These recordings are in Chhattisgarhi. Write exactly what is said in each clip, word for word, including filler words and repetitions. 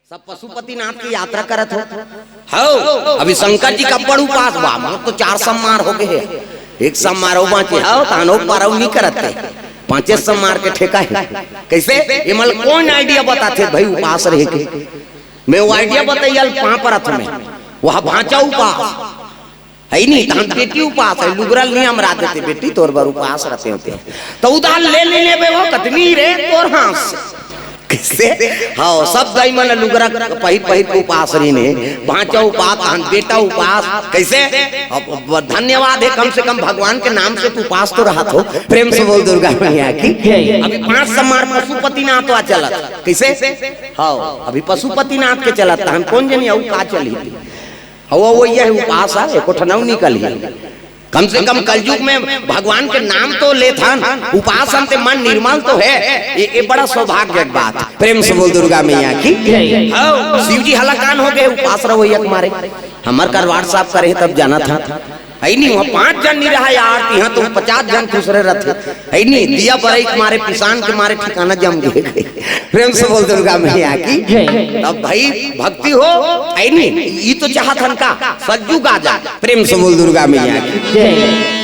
सब पशुपतिनाथ के यात्रा करत हो। हव, अभी शंकर जी का बड़ उपास बा, मोर तो चार सम्मार हो गए हे। एक सम्मार अउ बाँचे हव, तहन अउ पारव नहीं करत हे। पाँचे सम्मार के ठेका हे। कइसे? एमन ल कोन idea बताथे भाई उपास रहे के? मैं वो idea बताइया ल पाँव परत हँव मैं। वह भाँचा उपास। हइ नी, तहन बेटी उपास हे, लुगरा ल नहीं अमरा देते, बेटी तोर बर उपास रथे होते। त उधार ले ले लेबे हो, कतनी रे तोर हाँस। कइसे? हव, सब दाई मन लुगरा पहिर पहिर के उपास रहिन हे, भाँचा उपास, तहन बेटा उपास। कइसे? अब, अब धन्यवाद हे, कम से कम भगवान के नाम से तो उपास तो रहत हो। प्रेम से बोल दुर्गा मैया की। जय। अभी पाँच सम्मार पशुपतिनाथ वा चलत। कइसे? हव, अभी पशुपतिनाथ के चलत, तहन कोन जनी अउ का चलही? हव, वो यह उपास हे, एको ठन अउ निकलही। कम से कम कलयुग में भगवान के नाम तो लेथन, उपासन ते मन निर्मल तो हे। ये, ये बड़ा सौभाग्य के बात। प्रेम से बोल दुर्गा मैया की। जय। हव, शिव जी हलाकान हो गए, उपास रहो एक मारे। हमर कर WhatsApp करे तब जानत हव। हइ नी, वहाँ पाँच जन नहीं रहा यार, इहाँ तो पचास जन खुसरे रथे। हइ नी, दिया बरई के मारे, पिसान के मारे ठिकाना जम गए। प्रेम से बोल दुर्गा मैया की। जय। तब भाई भक्ति हो, हइ नी, ई तो चाहत हन का, सज्जू गाजा। प्रेम से बोल दुर्गा मैया की। जय।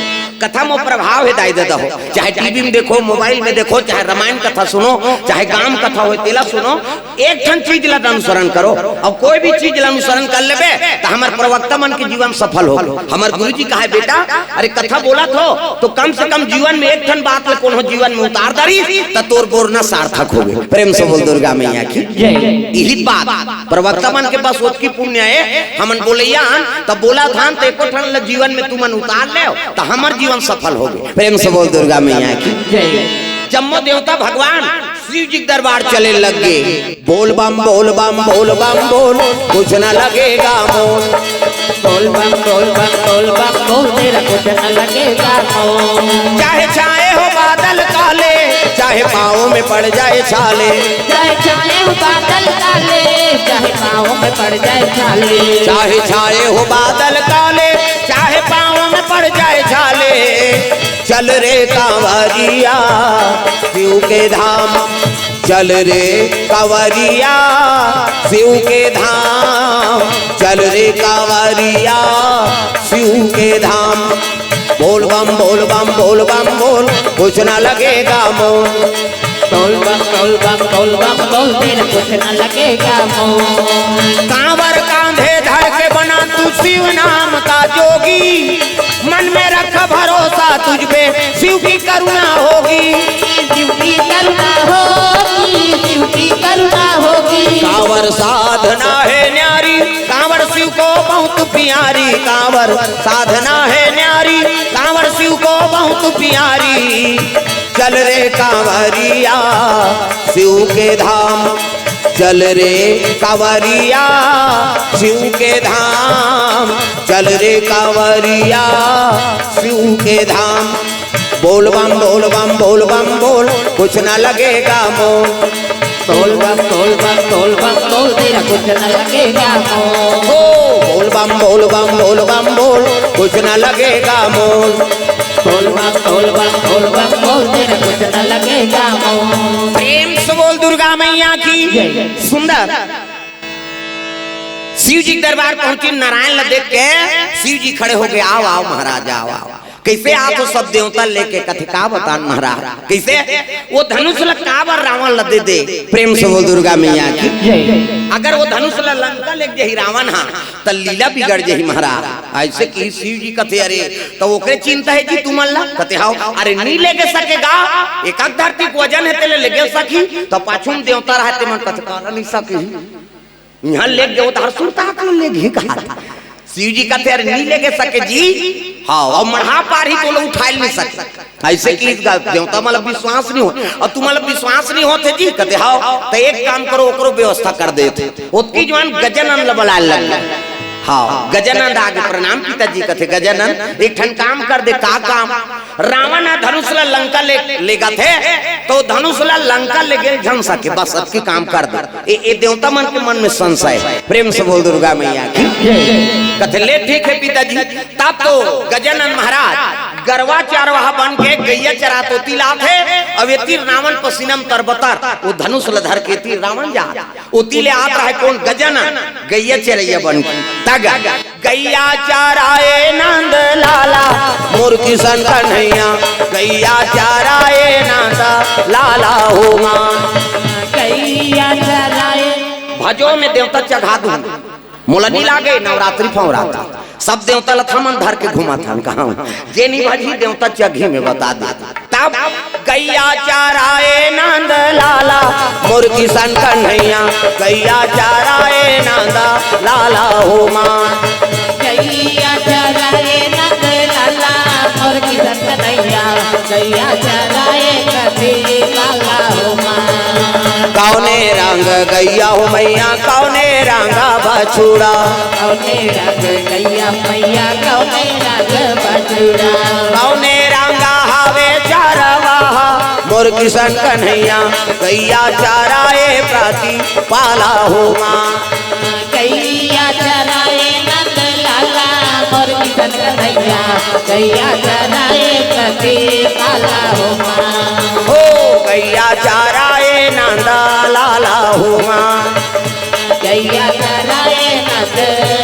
कथा में प्रभाव हे दाई ददा हो, चाहे TV में देखो, mobile में देखो, चाहे रामायण कथा सुनो, चाहे गाम कथा हो तेला सुनो, एक ठन चीज ला अनुसरण करो। अब कोई भी चीज ला अनुसरण कर लेबे त हमर प्रवक्ता मन के जीवन सफल हो। हमर गुरु जी कहे, बेटा, अरे कथा बोलत हो तो कम से कम जीवन में एक ठन बात ला कोनो जीवन में उतार डारिस त तोर बोलना सार्थक होगे। प्रेम से बोल दुर्गा मैया की। जय। यही बात प्रवक्ता मन के बस ओतकी पुण्य हे। हमन बोलइया हन, त बोलत हन त एको ठन ला जीवन में तुमन उतार लेव त हमर जीवन सफल होगे। प्रेम से बोल दुर्गा मैया की। जय। जम्मो देवता भगवान शिव जी के दरबार चले लग गे। बोल बम, बोल बम, बोल बम, बोल, कुछ न लगेगा मोल। बोल बम, बोल बम, बोल बम, बोल, तेरा कुछ न लगेगा मोल। चाहे छाए हो बादल काले, चाहे पाँव में पड़ जाए छाले। चाहे छाए हो बादल काले, चाहे पाँव में पड़ जाए छाले। चाहे छाए हो बादल काले, चाहे पाँव में पड़ जाए छाले। चल रे कांवरिया शिव के धाम, चल रे कांवरिया शिव के धाम, चल रे कांवरिया शिव के धाम। बोल बम, बोल बम, बोल बम, बोल, कुछ ना लगेगा मोल। बोल बम, बोल बम, बोल बम, बोल, तेरा कुछ ना लगेगा मोल। कांवर कांधे धर के बना तू शिव नाम का जोगी, मन में रख भरोसा तुझ पे, शिव की करुणा होगी। शिव की करुणा होगी, शिव की करुणा होगी। कांवर साधना है न्यारी, कांवर शिव को बहुत प्यारी। कांवर साधना है न्यारी, कांवर शिव को बहुत प्यारी। चल रे कांवरिया शिव के धाम, चल रे कांवरिया शिव के धाम, चल रे कांवरिया शिव के धाम। बोल बम, बोल बम, बोल बम, बोल, कुछ ना लगेगा मोल। बोल बम, बोल बम, बोल बम, बोल, तेरा कुछ ना लगेगा मोल। ओ, बोल बम, बोल बम, बोल बम, बोल, कुछ ना लगेगा मोल। बोल बम, बोल बम, बोल बम, बोल, तेरा कुछ ना लगेगा मोल। प्रेम से बोल दुर्गा मैया की। जय। सुंदर। शिव जी के दरबार पहुंची, नारायण ला देख के शिव जी खड़े हो गए, "आओ, आओ महाराज, आओ, आओ।" कइसे आत हो सब देवता लेके? कथे, "का बतान महाराज।" कइसे? वो धनुष ला काबर रावण ला दे दे? प्रेम से बोल दुर्गा मैया की। जय। अगर वो धनुष ला लंका लेके जाही रावण हा, त लीला बिगड़ जाही महाराज। अइसे कि शिव जी कथे, "अरे, त ओकरे चिंता हे जी तुमन ला?" कथे, "हव।" "अरे, नी लेगे सके गा, एकक धरती के वजन हे, तेला लेगे सकही?" त पाछू में देवता रहय, तेमन कथे, "काला नी सकही।" इहाँ लेगे वो त हर सुरता के लेगही कहा था। शिव जी कथे, "अरे, नी लेगे सके जी, हव, अउ मड़हा पारही त ओला उठाय नी सके।" अइसे कि देवता मन ला विश्वास नी होय, अउ तुमन ला विश्वास नी होत हे जी, कथे, "हव, त एक काम करो, ओकरो व्यवस्था कर देत हँव।" ओतकी जुवार गजानन ला बलाय लग गे। हव, गजानन आगे, "प्रणाम पिताजी।" कथे, "गजानन, एक ठन काम कर दे।" "का काम?" "रावण ह धनुष ला लंका ले, लेगथे, त धनुष ला लंका लेगे झन सके, बस अतकी काम कर दे।" ए, ए देवता मन के मन में संशय हे। प्रेम से बोल दुर्गा मैया की। कथे, "ले ठीक हे पिताजी।" तब तो गजानन महाराज गरवा चरवाहा बन के गइया चरात ओती लात हे, अउ एती रावण पसीना म तरबतर, ओ धनुष ल धर के एती रावण जात। ओती ले आत रहे कोन? गजानन, गइया चरइया बन के। तग गइया चराए नंद लाला, मोर किशन कन्हैया, गइया चराए नंद लाला हो माँ। गइया चराए। भजो में देवता चघा दूँ, मोला नी लागे नवरात्रि फवरात्रि। सब देवता ल थमन धर के घुमत हन, कहाँ जे नी भजही देवता चघी में बता दे। तब गइया चराए नंद लाला, मोर किशन कन्हैया, गइया चराए नंद लाला हो माँ। गइया चराए नंद लाला, मोर किशन कन्हैया, गइया चराए कथी लाला हो माँ। कौने रंग गइया हो मैया, कौने रंग बछुड़ा। कौने रंग गइया मैया, कौने रंग बछुड़ा। कौने रंग हवे चरवाहा, मोर किशन कन्हैया, गइया चराए प्रति पाला हो माँ। गइया चराए नंद लाला, मोर किशन कन्हैया, गइया चराए कथी काला हो माँ। हो गइया चराए नंद लाला हो माँ। गइया चराए नंद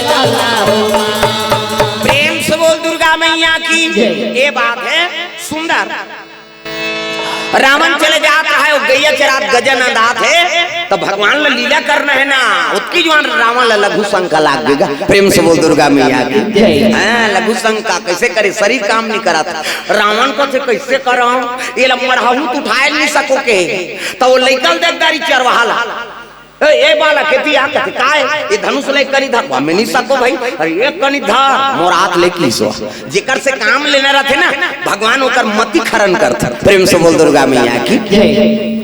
लाला हो माँ। प्रेम से बोल दुर्गा मैया की। जय। ये बात है सुंदर। रावण चले जात हे, ओ गइया चरात गजानन आत हे, त भगवान ल लीला करना हे ना, ओतकी जुवार रावण ल लघु शंका लाग गे गा। प्रेम से बोल दुर्गा मैया की। जय। हाँ, लघु शंका कइसे करे, शरीर काम नी करत। रावण कथे कइसे करंव, एला मड़हाहूँ त उठाय नी सकों के। त ओ लइका ल देख डारिस चरवाहा ल। ए, ए बालक, एती आ कथे, काय? ए धनुष ल एक कनी धर, वा में नी सकों भई। अरे एक कनी धर, मोर हाथ ले किहिस ओ। जेकर से काम लेना रथे ना, भगवान ओकर मति खरन करथे। प्रेम से बोल दुर्गा मैया की। जय।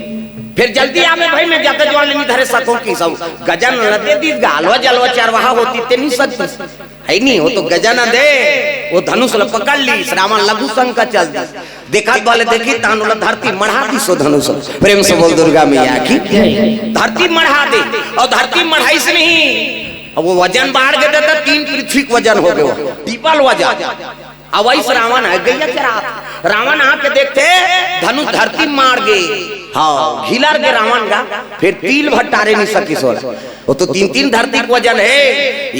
फेर जल्दी आबे भई, में जादा जुवार ले नी धरे सकों किहिस ओ। गजानन ल दे दिस गा, अलवा जलवा चरवाहा होतिस ते नी सकतिस। हे नी, ओ तो गजानन दे, ओ धनुष ल पकड़ लिस, रावण लघु शंका चल दिस। देखत भले देखिस, तहान ओला धरती मढ़ा दिस ओ धनुष। प्रेम से बोल दुर्गा मैया की। जय। धरती मढ़ा दे, अउ धरती मढ़ाइस नहीं, अब ओ वजन बाढ़ गे त तीन पृथ्वी के वजन हो गे, ओ डबल वजन। अब अइस रावण हे, गइया चरात। रावण आके देखथे, धनुष धरती माढ़ गे। हाँ, घिलर गे रावण गा, फेर तिल भर टारे नी सकिस ओ। ओ तो तीन तीन धरती के वजन हे,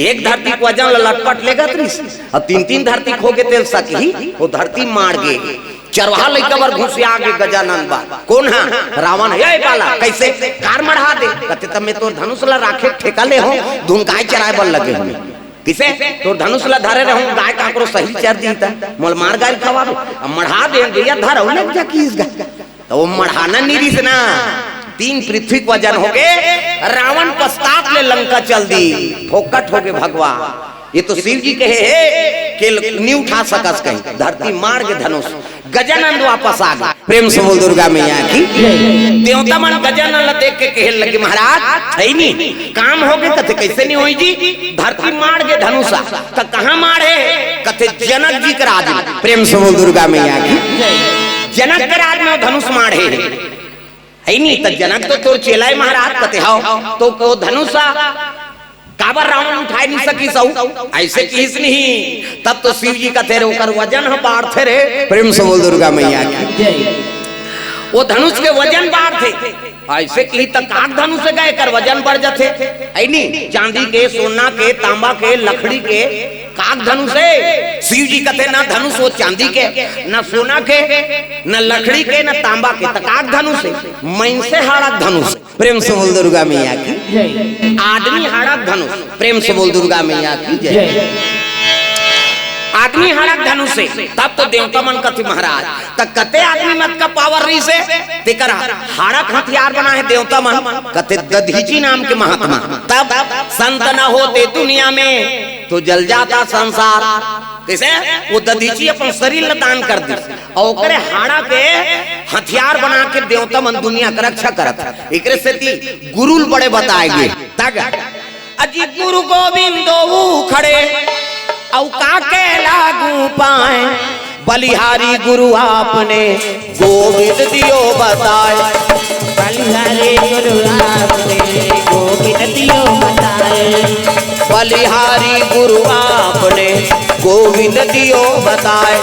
एक धरती के वजन ल लटपट लेगत रिहिस, अउ तीन तीन धरती के होगे तेला सकही, ओ धरती माढ़ गे। चरवाहा लइका बर घुसिया गे गजानन बा। कोन हा? रावण। ए बालक, कइसे? काबर मढ़ा दे? कथे त में तोर धनुष ल राखे के ठेका ले हों, धुन गाय चराय बर लगे हों। कइसे? तोर धनुष ल धरे रहों, गाय काकरो सही चर दिही त, मोला मार गाय खवाबे। अब मढ़ा दे, गइया धर अउ ले जा किहिस गा। त ओ मढ़ाना नी रिहिस ना, तीन पृथ्वी के वजन होगे, रावण पश्चात ले लंका चल दिस, फोकट होगे भगवान। ये तो शिव जी कहे हे कि ल-, नी उठा सकस कहीं, धरती माढ़ गे धनुष, गजानन वापस आ गे। प्रेम से बोल दुर्गा मैया की। देवता मन गजानन ल देख के कहे लगे, महाराज, हे नी, काम होगे? कथे, कइसे नी होही जी? धरती माढ़ गे धनुष, त कहाँ माढ़े? कथे, जनक जी के राज में। प्रेम से बोल दुर्गा मैया की। जनक के राज में धनुष माढ़े हे। हे नी, त जनक तो तोर चेला हे महाराज। कथे, हव। त ओ धनुष काबर रावण उठाय नी सकिस ओ? अइसे किहिस नहीं। तब तो शिव जी कथे रे, ओकर वजन ह बाढ़थे रे। प्रेम से बोल दुर्गा मैया की। जय। ओ धनुष के वजन बाढ़थे। अइसे किही त काक धनुष हे गा, एकर वजन बढ़ जथे। हे नी, चांदी के, सोना के, तांबा के, लकड़ी के, काक धनुष हे। शिव जी कथे ना धनुष ओ चांदी के, ना सोना के, ना लकड़ी के, ना तांबा के, त काक धनुष हे, मइनसे हाड़ा के धनुष हे। प्रेम से बोल दुर्गा मैया की। जय। आदमी हाड़ा के धनुष। प्रेम से बोल दुर्गा मैया की। जय। जय। आदमी हाड़ा के धनुष हे, तब तो देवता मन कथे महाराज, त कते आदमी म अतका पावर रिहिस हे, तेकर हाड़ा के हथियार बनाय हे देवता मन। कथे दधीचि नाम के महात्मा, तब संत न होते दुनिया में तो जल जाता संसार। कइसे? ओ दधीचि अपन शरीर ल दान कर दिस, अउ ओकरे हाड़ा के हथियार बना के देवता मन दुनिया के रक्षा करत हे। एकरे सेती गुरु ल बड़े बताय गे। तग अजी गुरु गोविंद दोऊ खड़े, अउ काके लागू पाए। बलिहारी गुरु आपने गोविंद दियो बताए। बलिहारी गुरु आपने गोविंद दियो बताए। बलिहारी गुरु आपने गोविंद दियो बताए।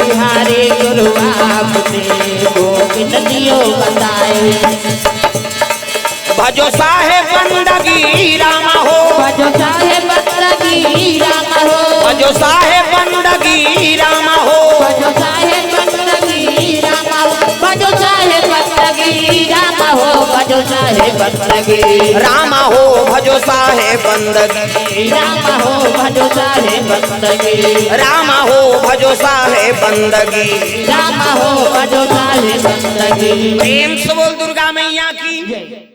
बिहारी गुरु आपने गोविंद दियो बताए। भजो साहेब बंदगी राम हो। भजो साहेब बंदगी राम हो। भजो साहेब बंदगी राम हो। भजो साहेब बंदगी राम हो। भजो साहेब बंदगी राम हो। भजो साहेब बंदगी राम हो। भजो साहेब बंदगी राम हो। भजो साहेब बंदगी राम हो। भजो साहेब बंदगी राम हो। भजो साहेब बंदगी। प्रेम से बोल दुर्गा मैया की।